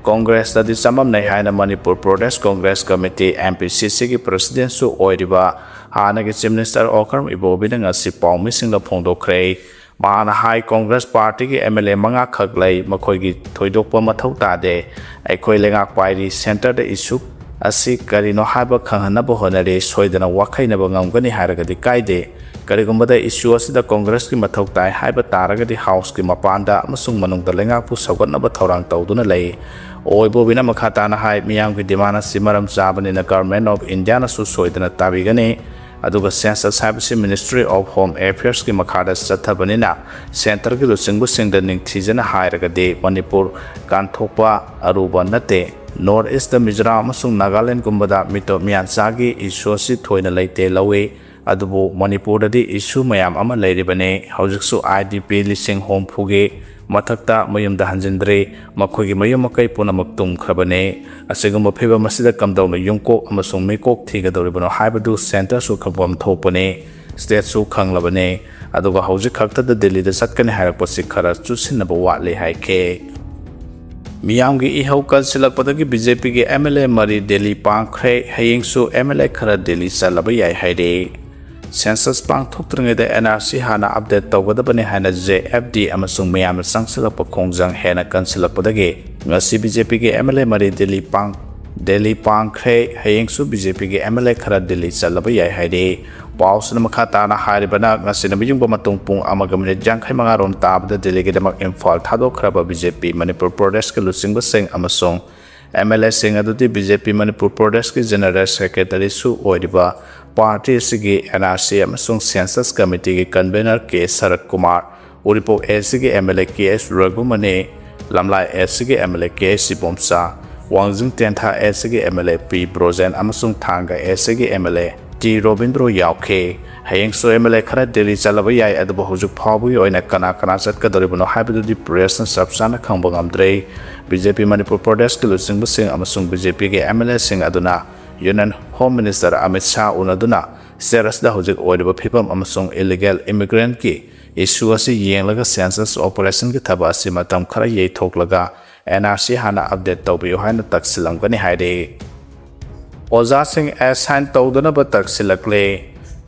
ꯀꯣꯡꯒ꯭ꯔꯦꯁꯇꯗꯤ ꯆꯃꯝꯅꯩ ꯍꯥꯏꯅ Manipur Pradesh Congress committee, M P C ꯁꯤꯒꯤ ꯄ꯭ꯔꯁꯤꯗꯦꯟꯁꯨ ꯑꯣꯏꯔꯤꯕ ꯍꯥꯟꯅꯒꯤ ꯆꯤꯐ ꯃꯤꯅꯤꯁꯇꯔ ꯑꯣꯀ꯭ꯔꯝ ꯏꯕꯣꯕꯤꯅ ꯉꯁꯤ ꯄꯥꯎꯃꯤꯁꯤꯡꯗ ꯐꯣꯡꯗꯣꯛꯈ꯭ꯔꯦ꯫ ꯃꯍꯥꯛꯅ ꯍꯥꯏ, ꯀꯣꯡꯒ꯭ꯔꯦꯁ ꯄꯥꯔꯇꯤꯒꯤ ꯑꯦꯝ ꯑꯦꯜ ꯑꯦ ꯃꯉꯥꯈꯛ ꯂꯩ, ꯃꯈꯣꯏꯒꯤ ꯊꯣꯏꯗꯣꯛꯄ ꯃꯊꯧ ꯇꯥꯗꯦ꯫ ꯑꯩꯈꯣꯏ ꯂꯩꯉꯥꯛ ꯄꯥꯏꯔꯤ, ꯁꯦꯟꯇꯔꯗ ꯏꯁꯨ ꯑꯁꯤ ꯀꯔꯤꯅꯣ ꯍꯥꯏꯕ ꯈꯪꯍꯟꯅꯕ ꯍꯣꯠꯅꯔꯤ꯫ ꯁꯣꯏꯗꯅ ꯋꯥꯈꯩꯅꯕ ꯉꯝꯒꯅꯤ ꯍꯥꯏꯔꯒꯗꯤ ꯀꯥꯏꯗꯦ꯫ ꯀꯔꯤꯒꯨꯝꯕꯗ ꯏꯁꯨ ꯑꯁꯤꯗ ꯀꯣꯡꯒ꯭ꯔꯦꯁꯀꯤ ꯃꯊꯧ ꯇꯥꯏ ꯍꯥꯏꯕ ꯇꯥꯔꯒꯗꯤ ꯍꯥꯎꯁꯀꯤ ꯃꯄꯥꯟꯗ ꯑꯃꯁꯨꯡ ꯃꯅꯨꯡꯗ ꯂꯩꯉꯥꯛꯄꯨ ꯁꯧꯒꯠꯅꯕ ꯊꯧꯔꯥꯡ ꯇꯧꯗꯨꯅ ꯂꯩ꯫ ꯑꯣꯏꯕꯣꯕꯤꯅ ꯃꯈꯥ ꯇꯥꯅ ꯍꯥꯏ, ꯃꯤꯌꯥꯝꯒꯤ ꯗꯤꯃꯥꯟ ꯑꯁꯤ ꯃꯔꯝ ꯆꯥꯕꯅꯤꯅ Government of Indiaꯅꯁꯨ ꯁꯣꯏꯗꯅ ꯇꯥꯕꯤꯒꯅꯤ꯫ ꯑꯗꯨꯒ ꯁꯦꯟꯁꯁ ꯍꯥꯏꯕꯁꯤ Ministry of Home Affairsꯀꯤ ꯃꯈꯥꯗ ꯆꯠꯊꯕꯅꯤꯅ ꯁꯦꯟꯇꯔꯒꯤ ꯂꯨꯆꯤꯡꯕꯁꯤꯡꯗ ꯅꯤꯡꯊꯤꯖꯅ ꯍꯥꯏꯔꯒꯗꯤ ꯃꯅꯤꯄꯨꯔ ꯀꯥꯟꯊꯣꯛꯄ ꯑꯔꯨꯕ ꯅꯠꯇꯦ꯫ ꯅꯣꯔꯠ ꯏꯁꯇ ꯃꯤꯖꯣꯔꯥꯝ ꯑꯃꯁꯨꯡ ꯅꯥꯒꯥꯂꯦꯟꯒꯨꯝꯕꯗ ꯃꯤꯇꯣꯞ ꯃꯤꯌꯥꯟꯆꯥꯒꯤ ꯏꯁꯨ ꯑꯁꯤ ꯊꯣꯏꯅ ꯂꯩꯇꯦ ꯂꯧꯏ꯫ ꯑꯗꯨꯕꯨ ꯃꯅꯤꯄꯨꯔꯗꯗꯤ issue ꯃꯌꯥꯝ ꯑꯃ ꯂꯩꯔꯤꯕꯅꯤ꯫ ꯍꯧꯖꯤꯛꯁꯨ IDP ꯂꯤꯁꯤꯡ ꯍꯨꯝꯐꯨꯒꯤ ꯃꯊꯛꯇ ꯃꯌꯨꯝꯗ ꯍꯟꯖꯤꯟꯗ꯭ꯔꯤ꯫ ꯃꯈꯣꯏꯒꯤ ꯃꯌꯨꯝ ꯃꯀꯩ ꯄꯨꯝꯅꯃꯛ ꯇꯨꯝꯈ꯭ꯔꯕꯅꯤ꯫ ꯑꯁꯤꯒꯨꯝꯕ ꯐꯤꯕꯝ ꯑꯁꯤꯗ ꯀꯝꯗꯧꯅ ꯌꯨꯝꯀꯣꯛ ꯑꯃꯁꯨꯡ ꯃꯤꯀꯣꯛ ꯊꯤꯒꯗꯧꯔꯤꯕꯅꯣ ꯍꯥꯏꯕꯗꯨ centreꯁꯨ ꯈꯪꯐꯝ ꯊꯣꯛꯄꯅꯤ, stateꯁꯨ ꯈꯪꯂꯕꯅꯤ꯫ ꯑꯗꯨꯒ ꯍꯧꯖꯤꯛ ꯈꯛꯇꯗ ꯗꯦꯜꯂꯤꯗ ꯆꯠꯀꯅꯤ ꯍꯥꯏꯔꯛꯄꯁꯤ ꯈꯔ ꯆꯨꯁꯤꯟꯅꯕ ꯋꯥꯠꯂꯤ ꯍꯥꯏꯈꯤ꯫ ꯃꯤꯌꯥꯝꯒꯤ ꯏꯍꯧ ꯀꯟꯁꯤꯜꯂꯛꯄꯗꯒꯤ BJPꯒꯤ MLA ꯃꯔꯤ ꯗꯦꯜꯂꯤ ꯄꯥꯡꯈ꯭ꯔꯦ꯫ ꯍꯌꯦꯡꯁꯨ MLA ꯈꯔ ꯗꯦꯜꯂꯤ ꯆꯠꯂꯕ ꯌꯥꯏ ꯍꯥꯏꯔꯤ꯫ Census ꯄꯥꯡꯊꯣꯛꯇ꯭ꯔꯤꯉꯩꯗ NRC ꯍꯥꯟꯅ update ꯇꯧꯒꯗꯕꯅꯤ ꯍꯥꯏꯅ JFD ꯑꯃꯁꯨꯡ ꯃꯤꯌꯥꯝꯅ ꯆꯪꯁꯤꯜꯂꯛꯄ ꯈꯣꯡꯖꯪ ꯍꯦꯟꯅ ꯀꯟꯁꯤꯜꯂꯛꯄꯗꯒꯤ ꯉꯁꯤ BJPꯒꯤ MLA ꯃꯔꯤ ꯗꯦꯜꯂꯤ ꯄꯥꯡ-, ꯗꯦꯜꯂꯤ ꯄꯥꯡꯈ꯭ꯔꯦ꯫ ꯍꯌꯦꯡꯁꯨ BJPꯒꯤ MLA ꯈꯔ ꯗꯦꯜꯂꯤ ꯆꯠꯂꯕ ꯌꯥꯏ ꯍꯥꯏꯔꯤ꯫ ꯄꯥꯎꯁꯤꯅ ꯃꯈꯥ ꯇꯥꯅ ꯍꯥꯏꯔꯤꯕꯅ, ꯉꯁꯤ ꯅꯨꯃꯤꯠꯌꯨꯡꯕ ꯃꯇꯨꯡ ꯄꯨꯡ ꯑꯃꯒ ꯃꯤꯅꯤꯠ ꯌꯥꯡꯈꯩ ꯃꯉꯥ ꯔꯣꯝ ꯇꯥꯕꯗ ꯗꯦꯜꯂꯤꯒꯤꯗꯃꯛ ꯏꯝꯐꯥꯜ ꯊꯥꯗꯣꯛꯈ꯭ꯔꯕ BJP ꯃꯅꯤꯄꯨꯔ ꯄ꯭ꯔꯗꯦꯁꯀꯤ ꯂꯨꯆꯤꯡꯕꯁꯤꯡ ꯑꯃꯁꯨꯡ MLAꯁꯤꯡ ꯑꯗꯨꯗꯤ BJP ꯃꯅꯤꯄꯨꯔ ꯄ꯭ꯔꯗꯦꯁꯀꯤ General Secretaryꯁꯨ ꯑꯣꯏꯔꯤꯕ party ꯑꯁꯤꯒꯤ NRC ꯑꯃꯁꯨꯡ Census Committeeꯒꯤ convener ꯀꯦ ꯁꯔꯠ ꯀꯨꯃꯥꯔ, ꯎꯔꯤꯄꯣꯛ Aꯒꯤ MLA ꯀꯦ ꯑꯦꯁ ꯔꯘꯨꯃꯅꯤ, ꯂꯝꯂꯥꯏ Aꯒꯤ MLA ꯀꯦ ꯑꯦꯁ ꯏꯕꯣꯝꯆꯥ, ꯋꯥꯡꯖꯤꯡ ꯇꯦꯟꯊꯥ Aꯒꯤ MLA ꯄꯤ ꯕ꯭ꯔꯣꯖꯦꯟ ꯑꯃꯁꯨꯡ ꯊꯥꯡꯒ Aꯒꯤ MLA ꯇꯤ ꯔꯣꯕꯤꯟꯗ꯭ꯔꯣ ꯌꯥꯎꯈꯤ꯫ ꯍꯌꯦꯡꯁꯨ MLA ꯈꯔ ꯗꯦꯜꯂꯤ ꯆꯠꯂꯕ ꯌꯥꯏ, ꯑꯗꯨꯕꯨ ꯍꯧꯖꯤꯛ ꯐꯥꯎꯕꯒꯤ ꯑꯣꯏꯅ ꯀꯅꯥ ꯀꯅꯥ ꯆꯠꯀꯗꯧꯔꯤꯕꯅꯣ ꯍꯥꯏꯕꯗꯨꯗꯤ pressꯅ ꯆꯞ ꯆꯥꯅ ꯈꯪꯕ ꯉꯝꯗ꯭ꯔꯦ꯫ BJP ꯃꯅꯤꯄꯨꯔ ꯄ꯭ꯔꯗꯦꯁꯀꯤ ꯂꯨꯆꯤꯡꯕꯁꯤꯡ ꯑꯃꯁꯨꯡ BJPꯒꯤ MLAꯁꯤꯡ ꯑꯗꯨꯅ Union Home Minister Amit Shah ꯎꯅꯗꯨꯅ state ꯑꯁꯤꯗ ꯍꯧꯖꯤꯛ ꯑꯣꯏꯔꯤꯕ ꯐꯤꯕꯝ ꯑꯃꯁꯨꯡ illegal immigrantꯀꯤ issue ꯑꯁꯤ ꯌꯦꯡꯂꯒ census operationꯒꯤ ꯊꯕꯛ ꯑꯁꯤ ꯃꯇꯝ ꯈꯔ ꯌꯩꯊꯣꯛꯂꯒ NRC ꯍꯥꯟꯅ update ꯇꯧꯕꯤꯌꯨ ꯍꯥꯏꯅ ꯇꯛꯁꯤꯜꯂꯝꯒꯅꯤ ꯍꯥꯏꯔꯤ꯫ ꯑꯣꯖꯥꯁꯤꯡ assign ꯇꯧꯗꯅꯕ ꯇꯛꯁꯤꯜꯂꯛꯂꯦ꯫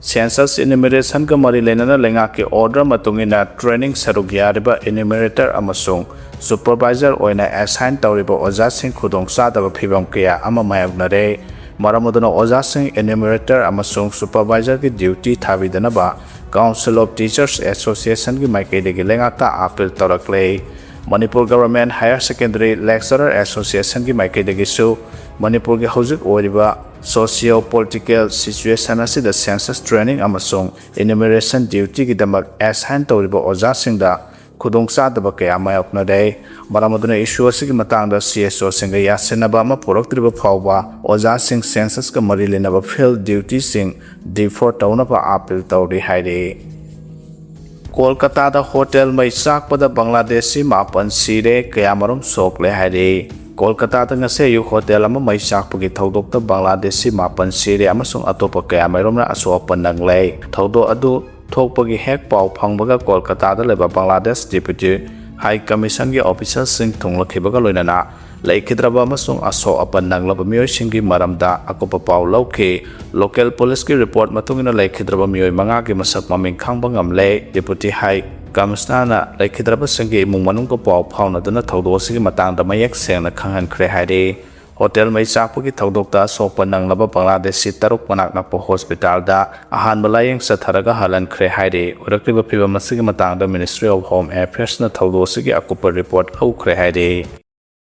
Census enumerationꯒ ꯃꯔꯤ ꯂꯩꯅꯅ ꯂꯩꯉꯥꯛꯀꯤ order ꯃꯇꯨꯡ ꯏꯟꯅ training ꯁꯔꯨꯛ ꯌꯥꯔꯤꯕ enumerator ꯑꯃꯁꯨꯡ supervisor ꯑꯣꯏꯅ assign ꯇꯧꯔꯤꯕ ꯑꯣꯖꯥꯁꯤꯡ ꯈꯨꯗꯣꯡꯆꯥꯗꯕ ꯐꯤꯚꯝ ꯀꯌꯥ ꯑꯃ ꯃꯥꯌꯣꯛꯅꯔꯦ꯫ ꯃꯔꯝ ꯑꯗꯨꯅ ꯑꯣꯖꯥꯁꯤꯡ enumerator ꯑꯃꯁꯨꯡ supervisorꯒꯤ duty ꯊꯥꯕꯤꯗꯅꯕ Council of Teachers Associationꯒꯤ ꯃꯥꯏꯀꯩꯗꯒꯤ ꯂꯩꯉꯥꯛꯇ appeal ꯇꯧꯔꯛꯂꯦ꯫ Manipur Government Higher Secondary Lecturer Associationꯒꯤ ꯃꯥꯏꯀꯩꯗꯒꯤꯁꯨ ꯃꯅꯤꯄꯨꯔꯒꯤ ꯍꯧꯖꯤꯛ ꯑꯣꯏꯔꯤꯕ socio political situation ꯑꯁꯤꯗ census training ꯑꯃꯁꯨꯡ enumeration dutyꯒꯤꯗꯃꯛ assign ꯇꯧꯔꯤꯕ ꯑꯣꯖꯥꯁꯤꯡꯗ ꯈꯨꯗꯣꯡꯆꯥꯗꯕ ꯀꯌꯥ ꯃꯥꯌꯣꯛꯅꯔꯦ꯫ ꯃꯔꯝ ꯑꯗꯨꯅ issue ꯑꯁꯤꯒꯤ ꯃꯇꯥꯡꯗ CSOꯁꯤꯡꯒ ꯌꯥꯁꯤꯟꯅꯕ ꯑꯃ ꯄꯨꯔꯛꯇ꯭ꯔꯤꯕ ꯐꯥꯎꯕ ꯑꯣꯖꯥꯁꯤꯡ censusꯀ ꯃꯔꯤ ꯂꯩꯅꯕ field dutyꯁꯤꯡ defer ꯇꯧꯅꯕ appeal ꯇꯧꯔꯤ ꯍꯥꯏꯔꯤ꯫ ꯀꯣꯜꯀꯇꯥꯗ ꯍꯣꯇꯦꯜ ꯃꯩ ꯆꯥꯛꯄꯗ ꯕꯪꯒ꯭ꯂꯥꯗꯦꯁꯤ ꯃꯥꯄꯟ ꯁꯤꯔꯦ, ꯀꯌꯥꯃꯔꯨꯝ ꯁꯣꯛꯂꯦ ꯍꯥꯏꯔꯤ꯫ ꯀꯣꯜꯀꯇꯥꯗ ꯉꯁꯤ ꯑꯌꯨꯛ ꯍꯣꯇꯦꯜ ꯑꯃ ꯃꯩ ꯆꯥꯛꯄꯒꯤ ꯊꯧꯗꯣꯛꯇ ꯕꯪꯒ꯭ꯂꯥꯗꯦꯁꯤ ꯃꯥꯄꯟ ꯁꯤꯔꯦ ꯑꯃꯁꯨꯡ ꯑꯇꯣꯞꯄ ꯀꯌꯥꯃꯔꯨꯝꯅ ꯑꯁꯣꯛ ꯑꯄꯟ ꯅꯪꯂꯦ꯫ ꯊꯧꯗꯣꯛ ꯑꯗꯨ ꯊꯣꯛꯄꯒꯤ ꯍꯦꯛ ꯄꯥꯎ ꯐꯪꯕꯒ ꯀꯣꯜꯀꯇꯥꯗ ꯂꯩꯕ ꯕꯪꯒ꯭ꯂꯥꯗꯦꯁ Deputy High Commissionꯒꯤ officialꯁꯤꯡ ꯊꯨꯡꯂꯈꯤꯕꯒ ꯂꯣꯏꯅꯅ ꯂꯩꯈꯤꯗ꯭ꯔꯕ ꯑꯃꯁꯨꯡ ꯑꯁꯣꯛ ꯑꯄꯟ ꯅꯪꯂꯕ ꯃꯤꯑꯣꯏꯁꯤꯡꯒꯤ ꯃꯔꯝꯗ ꯑꯀꯨꯞꯄ ꯄꯥꯎ ꯂꯧꯈꯤ꯫ Local policeꯀꯤ report ꯃꯇꯨꯡ ꯏꯟꯅ ꯂꯩꯈꯤꯗ꯭ꯔꯕ ꯃꯤꯑꯣꯏ ꯃꯉꯥꯒꯤ ꯃꯁꯛ ꯃꯃꯤꯡ ꯈꯪꯕ ꯉꯝꯂꯦ꯫ Deputy High Commissionerꯅ ꯂꯩꯈꯤꯗ꯭ꯔꯕꯁꯤꯡꯒꯤ ꯏꯃꯨꯡ ꯃꯅꯨꯡꯒ ꯄꯥꯎ ꯐꯥꯎꯅꯗꯨꯅ ꯊꯧꯗꯣꯛ ꯑꯁꯤꯒꯤ ꯃꯇꯥꯡꯗ ꯃꯌꯦꯛ ꯁꯦꯡꯅ ꯈꯪꯍꯟꯈ꯭ꯔꯦ ꯍꯥꯏꯔꯤ꯫ ꯍꯣꯇꯦꯜ ꯃꯩ ꯆꯥꯛꯄꯒꯤ ꯊꯧꯗꯣꯛꯇ ꯑꯁꯣꯛꯄ ꯅꯪꯂꯕ ꯕꯪꯒ꯭ꯂꯥꯗꯦꯁꯤ ꯇꯔꯨꯛ ꯃꯅꯥꯛ ꯅꯛꯄ ꯍꯣꯁꯄꯤꯇꯥꯜꯗ ꯑꯍꯥꯟꯕ ꯂꯥꯌꯦꯡ ꯆꯠꯊꯔꯒ ꯍꯜꯍꯟꯈ꯭ꯔꯦ ꯍꯥꯏꯔꯤ꯫ ꯑꯣꯏꯔꯛꯂꯤꯕ ꯐꯤꯕꯝ ꯑꯁꯤꯒꯤ ꯃꯇꯥꯡꯗ Ministry of Home Affairsꯅ ꯊꯧꯗꯣꯛ ꯑꯁꯤꯒꯤ ꯑꯀꯨꯞꯄ report ꯂꯧꯈ꯭ꯔꯦ ꯍꯥꯏꯔꯤ꯫